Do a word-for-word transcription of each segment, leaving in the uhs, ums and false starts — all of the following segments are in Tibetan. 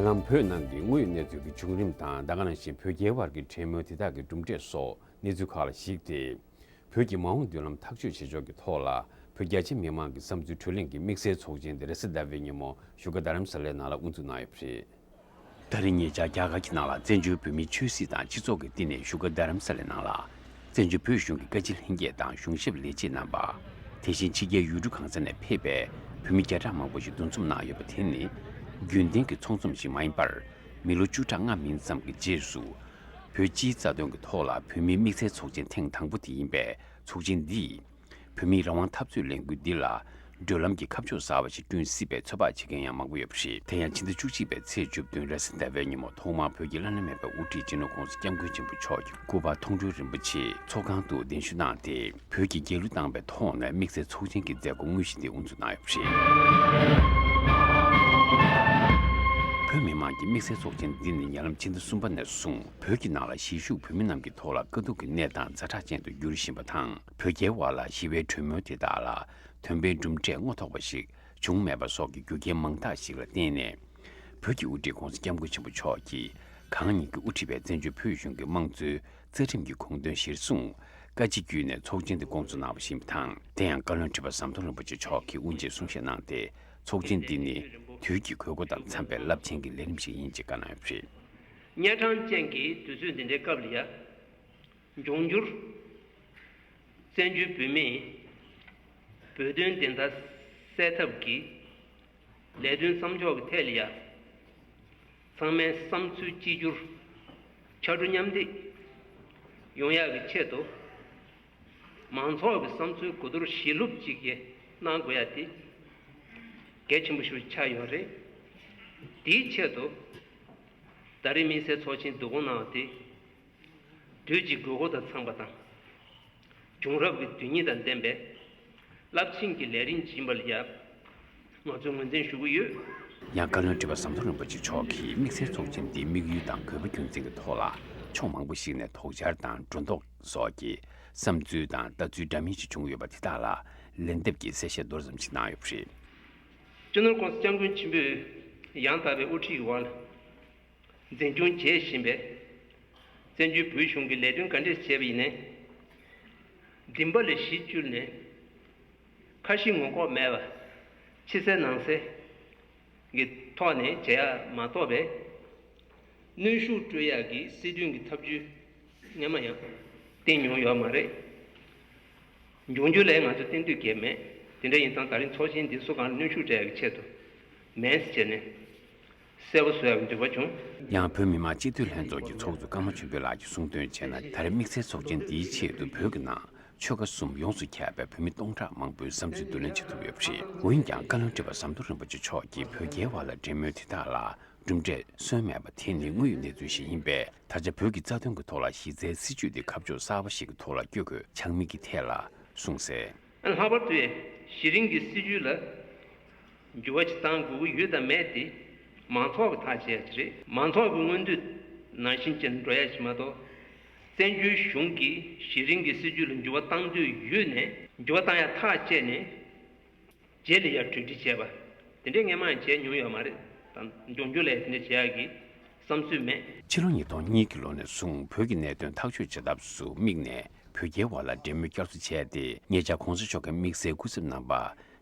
ནམ་བོད་ནང་གི་དངོས་ཡོད་གནས་ཚུལ་གྱི་བྱུང་རིམ་དང་། ད་ག་ནང་བཞིན་བོད་རྒྱའི་བར་གྱི་གྲོས་མོལ་དེ་དག་གི་གྲུབ་འབྲས་སོགས་གནས་ཚུལ་ཁག་ལ་གཞིགས་ཏེ། བོད་ཀྱི་མ་འོངས་མདུན་ལམ་ཐག་གཅོད་བྱེད་ཕྱོགས་ཀྱི་ཐོག་ལ། བོད་རྒྱ་ཆེ་མི་མང་གི་བསམ་ཚུལ་གྲོས་གླེང་གི་དམིགས་བསལ་ཚོགས་ཆེན་དེ་རེས་གཟའ་ཟླ་བའི་ཉིན་མོ་བཞུགས་སྒར་རྡ་རམ་ས་ལའི་ནང་ལ་དབུ་འཛུགས་གནང་ཡོད་པ་རེད། ད་རེས་ཉེ་ཆར་རྒྱ་གར་གྱི་ནང་ལ་བཙན་བྱོལ་བོད་མིའི་ཆོས་སྲིད་དང་སྤྱི་ཚོགས་ཀྱི་བསྟི་གནས་བཞུགས་སྒར་རྡ་རམ་ས་ལའི་ནང་ལ། བཙན་བྱོལ་བོད་གཞུང་གི་བཀའ་སྤྱི་ལྷན་རྒྱས་དང་གཞུང་ཞབས་ལས་བྱེད་རྣམ་པ། དེ་བཞིན་ཕྱི་རྒྱལ་ཡུལ་གྲུ་གང་ས་ནས་ཕེབས་པའི་བོད་མི་བརྒྱ་ཕྲག་མང་པོ་ཞིག་འདུ་འཛོམས་གནང་ཡོད་པ་དེ་ནི། རྒྱུན་ལྡན་གྱི་ཚོགས་འཛོམས་ཤིག་མ་ཡིན་པར། མི་ལོ་བཅུ་ཕྲག་ལྔ་མིན་ཙམ་གྱི་རྗེས་སུ། བོད་སྤྱིའི་རྩ་དོན་གྱི་ཐོག་ལ་བོད་མིའི་དམིགས་བསལ་ཚོགས་ཆེན་ཐེངས་དང་པོ་དེ་ཡིན་པས། ཚོགས་ཆེན་འདིས། བོད་མིའི་རང་དབང་འཐབ་རྩོད་ལས་འགུལ་འདི་ལ། བགྲོད་ལམ་གྱི་ཁ་ཕྱོགས་གསར་བ་ཞིག་བསྐྲུན་སྲིད་པའི་ཚོད་དཔག་བྱེད་མཁན་ཡང་མང་པོ་ཡོད་པ་རེད། དེ་ཡང་ཕྱི་ཟླ་བཅུ་གཅིག་པའི་ཚེས་བཅུ་བདུན་རེས་གཟའ་ཟླ་བའི་ཉིན་མོ། ཐོག་མར་བོད་ཀྱི་བླ་ན་མེད་པའི་དབུ་ཁྲིད་སྤྱི་ནོར་༸གོང་ས་༸སྐྱབས་མགོན་ཆེན་པོ་མཆོག་གི་སྐུ་པར་མཐོང་གྲོལ་རིན་པོ་ཆེ་ཚོགས་ཁང་དུ་གདན་ཞུ་གནང་སྟེ། བོད་ཀྱི་རྒྱལ་གླུ་བཏང་བའི་ཐོག་ནས་དམིགས་བསལ་ཚོགས་ཆེན་གྱི་མཛད་སྒོ་དངོས་གཞི་འདི་དབུ་འཛུགས་གནང་ཡོད་པ་རེད། བོད་མི་མང་གི་དམིགས་བསལ་ཚོགས་ཆེན་འདི་ནི་ཉེ་ལམ་ཕྱི་ཟླ་གསུམ་པ་ནས་བཟུང་བོད་ཀྱི་ནང་ལ་གཞིས་བཞུགས་བོད་མི་རྣམས་ཀྱི་ཐོག་ལ་དཀའ་སྡུག་གི་གནས་སྟངས་ཛ་དྲག་ཅན་དུ་འགྱུར་བཞིན་པ་དང་། བོད་རྒྱའི་དབར་ལ་ཞི་བའི་གྲོས་མོལ་དེ་དག་ལ་དོན་ཕན་གྲུབ་འབྲས་དངོས་ཐོགས་པ་ཞིག་བྱུང་མེད་པ་སོགས་ཀྱི་རྒྱུ་རྐྱེན་མང་དག་ཞིག་ལ་བརྟེན་ནས། བོད་ཀྱི་དབུ་ཁྲིད་༸གོང་ས་༸སྐྱབས་མགོན་ཆེན་པོ་མཆོག་གིས་གང་ཉིད་ཀྱིས་དབུ་ཁྲིད་པའི་བཙན་བྱོལ་བོད་གཞུང་གི་དམངས་གཙོའི་རྩ་ཁྲིམས་ཀྱི་དགོངས་དོན་གཞིར་བཟུང་། བཀའ་སྤྱི་བརྒྱུད་ནས་ཚོགས་ཆེན་འདི་སྐོང་ཚོགས་གནང་བ་ཞིག་ཡིན་པ་དང་། དེ་ཡང་བཀའ་བློན་ཁྲི་པ་ཟམ་གདོང་རིན་པོ་ཆེ་མཆོག་གིས་དབུ་འབྱེད་གསུང་བཤད་གནང་སྟེ། ཚོགས་ཆེན་འདི་ནི་དུས་ཀྱི་དགོས་མཁོ་དང་འཚམས་པའི་རླབས་ཆེན་གྱི་ལས་རིམ་ཞིག་ཡིན་ཅེས་བཀའ་གནང་ཡོད་པ་རེད། གཉན་འཕྲང་ཅན་གྱི་དུས་ཚོད་འདི་འདྲའི་སྐབས་ལ་ཡ། འབྱུང་འགྱུར། བཙན་བྱོལ་བོད་མིས་བོད་དོན་བདེན་མཐའ་གསལ་ཐབས་ཀྱི་ལས་དོན་བསམ་ཕྱོགས་ཀྱི་ཐད་ལ་ཡ། ཚང་མའི་བསམ་ཚུལ་གཅིག་གྱུར། ཕྱར་གྲུ་མཉམ་འདེགས་ཡོང་ཡག་གི་ཆེད་དུ། མང་ཚོགས་ཀྱི་བསམ་ཚུལ་གོ་བསྡུར་ཞིབ་སློབ་ཅིག་གནང་དགོས་ཡ་དེ་གལ་ཆེན་པོ་ཞིག་ཆགས་ཡོད་རེད། དེའི་ཆེད་དུ་ད་རེས་དམིགས་བསལ་ཚོགས་ཆེན་བསྡུ་སྐོང་གནང་བ་དེ་དུས་ཀྱི་དགོས་མཁོ་དང་འཚམས་པ་དང་། བྱུང་རབས་ཀྱི་དོན་སྙིང་དང་ལྡན་པའི་རླབས་ཆེན་གྱི་ལས་རིམ་ཡིན་པ་ལ་ཡ། ང་ཚོས་ངོས་འཛིན་ཞུ་གི་ཡོད། ཡང་བཀའ་བློན་ཁྲི་པ་ཟམ་གདོང་རིན་པོ་ཆེ་མཆོག་གིས་དམིགས་བསལ་ཚོགས་ཆེན་འདིའི་དམིགས་ཡུལ་དང་དགོས་པ་རྒྱུ་མཚན་གྱི་ཐོག་ལ་ཕྱོགས་མང་པོ་ཞིག་ནས་དོགས་འཆར་དང་སྒྲོ་འདོགས་སོགས་ཀྱི་བསམ་ཚུལ་དང་ལྟ་ཚུལ་འདྲ་མིན་ཞིག་བྱུང་ཡོད་པ་དེ་དག་ལ་ལན་འདེབས་ཀྱི་གསལ་བཤད་མདོར་ཙམ་ཞིག་གནང་ཡོད་པ་རེད། སྤྱི་ནོར་༸གོང་ས་༸སྐྱབས་མགོན་ཆེན་པོས་ཡང་དག་པའི་དབུ་ཁྲིད་ཀྱི་འོག་ལ། འཛིན་སྐྱོང་བྱེད་བཞིན་པའི་བཙན་བྱོལ་བོད་གཞུང་གི་ལས་དོན་ག་འདྲས་བྱས་པ་ཡིན་ནའི། མགྲིན་པ་ལ་གཞི་བཅོལ་ནས་ཁ་ཞེ་ངོ་ལྐོག་མེད་པ་ཕྱི་གསལ་ནང་གསལ་གྱི་ཐོག་ནས་བྱེད་ཡག་མ་གཏོགས་པའི་གནོན་ཤུགས་སྤྲོད་ཡག་གི་སྲིད་དོན་གྱི་ཐབས་ཇུས་སྔོན་མ་ཡང་བསྟེན་མྱོང་ཡོད་མ་རེད། འབྱུང་འགྱུར་ལ་ང་ཚོས་བསྟེན་འདོད་གལ་མེད། དེ་འདྲ་ཡིན་ཙང་ད་རིང་ཚོགས་ཆེན་འདི་སུ་གང་ལ་གནོན་ཤུགས་སྤྲད་ཡག་གི་ཆེད་དུ་མིན་ཟེར་བྱས་ནས་གསལ་པོ་བཟོ་ཡག་གི་འདོད་པ་བྱུང་། ཡང་བོད་མི་མང་སྤྱི་འཐུས་ལྷན་ཚོགས་ཀྱི་ཚོགས་གཙོ་ཀརྨ་ཆོས་འཕེལ་ལགས་ཀྱིས་གསུངས་དོན་བྱས་ན། ད་རེས་དམིགས་བསལ་ཚོགས་ཆེན་འདིའི་ཆེད་དུ་བོད་ཀྱི་ནང་ཆོལ་ཁ་གསུམ་ཡོངས་སུ་ཁྱབ་པའི་བོད་མི་སྟོང་ཕྲག་མང་པོའི་བསམ་ཚུལ་བསྡུ་ལེན་བྱེད་ཐུབ་ཡོད་པ་རེད། འོན་ཀྱང་བཀའ་བློན་ཁྲི་པ་ཟམ་གདོང་རིན་པོ་ཆེ་མཆོག་གིས་བོད་རྒྱའི་བར་ལ་འབྲེལ་མོལ་དེ་དག་ལ་གྲུབ་འབྲས་སོན་མེད་པ་དེ་ནི་དངོས་ཡོད་གནས་ཚུལ་ཞིག་ཡིན་པས། ད་ཆ་བོད་ཀྱི་རྩ་དོན་གྱི་ཐོག་ལ་གཞི་རྩའི་སྲིད་བྱུས་དེ་ཁ་ཕྱོགས་གསར་པ་ཞིག་གི་ཐོག་ལ་བསྐྱོད་དགོས་ཆགས་མིན་གྱི་ཐད་ལ་གསུངས་གསལ། ལྷག་པར་དུ་གཞི་རིམ་གྱི་སྲིད་བྱུས་ལ་འགྱུར་བ་ཅིག་གཏང་དགོས་ཀྱི་ཡོད་དམ་མེད་དེ་མང་ཚོགས་ཀྱིས་ཐག་བཅད་ཡག་ཅིག་རེད། མང་ཚོགས་ཀྱི་མངོན་འདོད་ནང་བཞིན་བྱས་ནས་འགྲོ་ཡག་ཅིག་མ་གཏོགས། བཙན་བྱོལ་གཞུང་གིས་གཞི་རིམ་གྱི་སྲིད་བྱུས་ལ་འགྱུར་བ་གཏང་འདོད་ཡོད་ནའི་འགྱུར་བ་གཏང་ཡག་ཐག་བཅད་ནས། རྗེས་ལ་ཡང་གྲོས་འདྲི་བྱས་པ། དེ་འདྲའི་སྔོན་མ་ཡང་བྱས་མྱོང་ཡོད་མ་རེད་དང་། འབྱུང་འགྱུར་ལ་ཡང་དེ་འདྲ་བྱེད་ཡག་གི་བསམ་ཚུལ་མེད། ཕྱི་ལོ་ཉིས་སྟོང་གཉིས་ཀྱི་ལོ་ནས་བཟུང་བོད་ཀྱི་གནད་དོན་ཐག་གཅོད་བྱེད་ཐབས་སུ་དམིགས་ནས་བོད་རྒྱའི་བར་ལ་འབྲེལ་མོལ་བསྐྱར་གསོ་བྱས་ཏེ། ཉེ་ཆར་༸གོང་ས་མཆོག་གི་དམིགས་བསལ་སྐུ་ཚབ་རྣམ་པ་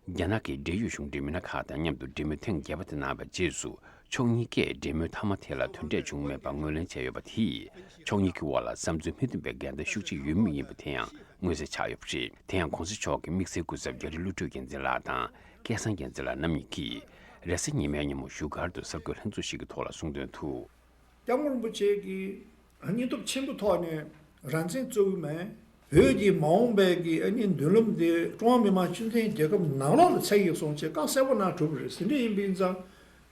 རྒྱ་ནག་གི་འབྲེལ་ཡོད་གཞུང་འབྲེལ་མི་སྣ་ཁག་དང་མཉམ་དུ་འབྲེལ་མོལ་ཐེངས་བརྒྱད་པ་དེ་གནང་བའི་རྗེས་སུ། ཕྱོགས་གཉིས་ཀས་འབྲེལ་མོལ་མཐའ་མ་དེ་ལ་དོན་འབྲས་བྱུང་མེད་པ་ངོས་ལེན་བྱས་ཡོད་པ་དེས། ཕྱོགས་གཉིས་ཀྱི་དབར་ལ་བསམ་ཚུལ་མི་མཐུན་པའི་འགལ་ཟླ་ཤུགས་ཆེ་ཡོད་མུས་ཡིན་པ་དེ་ཡང་མངོན་གསལ་ཆགས་ཡོད་པ་རེད། དེ་ཡང་༸གོང་ས་མཆོག་གི་དམིགས་བསལ་སྐུ་ཚབ་རྒྱ་རི་བློ་གྲོས་རྒྱལ་མཚན་ལགས་དང་སྐལ་བཟང་རྒྱལ་མཚན་ལགས་རྣམ་གཉིས་ཀྱིས་རེས་གཟའ་ཉི་མའི་ཉིན་མོ་བཞུགས་སྒར་དུ་གསར་འགོད་ལྷན་ཚོགས་ཤིག་གི་ཐོག་ལ་གསུངས་དོན་དུ། སྐྱབས་མགོན་རིན་པོ་ཆེ་གིས་སྙིང་སྟོབས་ཆེན་པོའི་ཐོག་ནས་རང་བཙན་རྩོད་ཀྱི་མེད། བོད་ཀྱི་མ་འོངས་པའི་གི་ཨ་ནི་མདུན་ལམ་དེ་ཀྲུང་ཧྭ་མི་དམངས་སྤྱི་མཐུན་རྒྱལ་ཁབ་ནང་ལོགས་ལ་འཚོལ་གྱི་ཡོད་གསུངས་བྱས་བཀའ་གསལ་པོ་གནང་གྲུབ་པ་རེད། དེ་འདྲ་ཡིན་པ་ཡིན་ཙང་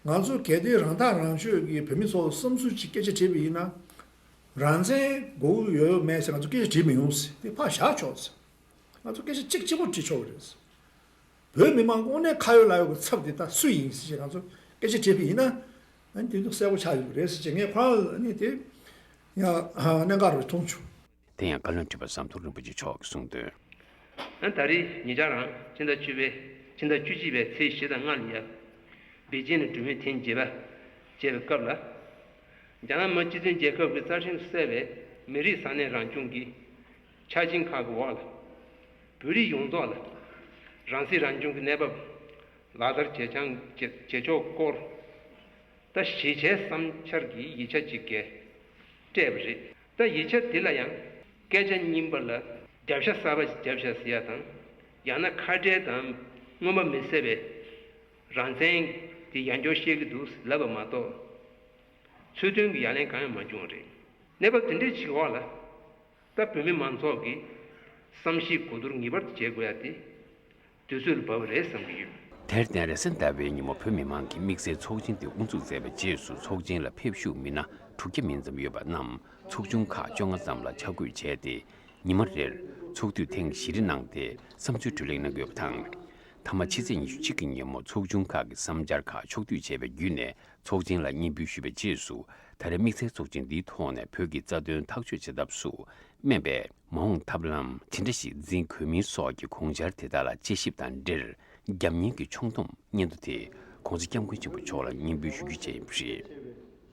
ང་ཚོ་གལ་ཏེ་རང་ཐག་རང་གཅོད་ཀྱི་བོད་མི་ཚོ་བསམ་ཚུལ་ཅིག་སྐད་ཆ་དྲིས་པ་ཡིན་ན། རང་བཙན་དགོས་ཀྱི་ཡོད་མེད་ཟེར་ང་ཚོ་སྐད་ཆ་དྲིས་མི་ཡོང་ཟེར། དེ་ཕར་བཞག་ཆོག་ཟེར། ང་ཚོ་སྐད་ཆ་གཅིག་གཅིག་པོ་དྲིས་ཆོག་གི་རེད་ཟེར། བོད་མི་མང་དངོས་གནས་ཁ་ཡོད་ལག་ཡོད་ཀྱི་ཚབ་དེ་ད་སུ་ཡིན་ཟེར་བྱས་ང་ཚོ་སྐད་ཆ་དྲིས་པ་ཡིན་ན། ཨ་ནི་དེ་ཚོ་གསལ་པོ་ཆགས་ཡོང་གི་རེད་ཟེར་བྱས་ངས་ཁོ་རང་ལ་ཨ་ནི་དེ་ཡང་གནད་འགག་རེད་མཐོང་བྱུང་། དེ་ཡང་བཀའ་བློན་ཁྲི་པ་ཟམ་གདོང་རིན་པོ་ཆེ་མཆོག་གིས་གསུངས་དོན། ཨ་ད་རེས་ཉེ་ཆར་རང་ཕྱི་ཟླ་བཅུ་པའི་ཕྱི་ཟླ་བཅུ་གཅིག་པའི་ཚེས་བཞི་དང་ལྔ་ལ་ཡ། པེ་ཅིན་ནས་གྲོས་མོལ་ཐེངས་བརྒྱད་པ་ ཅེས་པའི་སྐབས་ལ། རྒྱ་ནག་མི་སྤྱི་མཐུན་རྒྱལ་ཁབ་ཀྱི་རྩ་ཁྲིམས་གསལ་བའི་མི་རིགས་ས་གནས་རང་སྐྱོང་གི་ཆ་རྐྱེན་ཁག་གི་འོག་ལ། བོད་རིགས་ཡོངས་རྫོགས་ལ་རང་སྲིད་རང་སྐྱོང་གི་གནས་བབ་ལག་བསྟར་བྱེད་ཆང་བྱེད་བྱེད་ཕྱོགས་སྐོར། ད་གཞིས་བྱེས་བསམ་འཆར་གྱི་ཡིག་ཆ་ཅིག་གས་སྤྲད་པ་རེད། ད་ཡིག་ཆ་དེ་ལ་ཡང་སྐད་ཆ་རྙིང་པ་ལ་རྒྱབ་ཤ་གསར་པ་ཞིག་བརྒྱབ་བཞག་ཟེར་ཡ་དང་། ཡང་ན་ཁ་བྲལ་དང་མངོན་པ་མི་གསལ་བའི་རང་བཙན་དེ་ཡང་བསྐྱར་བཤད་ཀྱི་འདུག་ལབ་པ་མ་གཏོགས། ཚུལ་མཐུན་གྱི་ཡ་ལན་གང་ཡང་མ་བྱུང་བ་རེད། གནས་བབ་དེ་འདྲའི་ཅིག་འོག་ལ། ད་བོད་མི་མང་ཚོགས་ཀྱིས་བསམ་གཞིག་གོ་བསྡུར་ངེས་པར་དུ་བྱེད་དགོས་ཡ་དེ། དུས་ཚོད་ལ་བབས་པ་རེད་བསམ་གྱི་ཡོད། དེར་བརྟེན་རེས་གཟའ་ཟླ་བའི་ཉིན་མོ་བོད་མི་མང་གིས་དམིགས་བསལ་ཚོགས་ཆེན་དེ་དབུ་འཛུགས་མཛད་པའི་རྗེས་སུ་ཚོགས་ཆེན་ལ་ཕེབས་བཞུགས་མི་སྣ་དྲུག་བརྒྱ་མིན་ཙམ་ཡོད་པ་རྣམས་ཚོགས་ཆུང་ཁག་བཅོ་ལྔ་ཙམ་ལ་ཆ་བགོས་བྱས་ཏེ། ཉི་མ་རེར་ཚོགས་དུས་ཐེངས་བཞི་རེ་གནང་སྟེ་བསམ་ཚུལ་བགྲོ་གླེང་གནང་ཡོད་པ་དང་། མཐའ་མ་ཕྱི་ཚེས་ཉི་ཤུ་གཅིག་གི་ཉིན་མོ་ཚོགས་ཆུང་ཁག་གི་བསམ་འཆར་ཁག་ཕྱོགས་བསྡུས་བྱས་པའི་བརྒྱུད་ནས་ཚོགས་ཆེན་ལ་སྙན་འབུལ་ཞུས་པའི་རྗེས་སུ། ད་རེས་དམིགས་བསལ་ཚོགས་ཆེན་འདིའི་ཐོག་ནས་བོད་ཀྱི་རྩ་དོན་ཐག་གཅོད་བྱེད་ཐབས་སུ་སྨན་པས་མ་འོངས་ཐབས་ལམ་ཇི་འདྲ་ཞིག་འཛིན་དགོས་མིན་སོགས་ཀྱི་དགོངས་འཆར་དེ་དག་ལ་དཔྱད་ཞིབ་དང་འབྲེལ། རྒྱབ་གཉེར་གྱི་ཆོག་སྡོམ་སྙན་ཐོ་དེ་༸གོང་ས་༸སྐྱབས་མགོན་ཆེན་པོ་མཆོག་ལ་སྙན་འབུལ་ཞུ་རྒྱུ་བཅས་ཡིན་པ་རེད།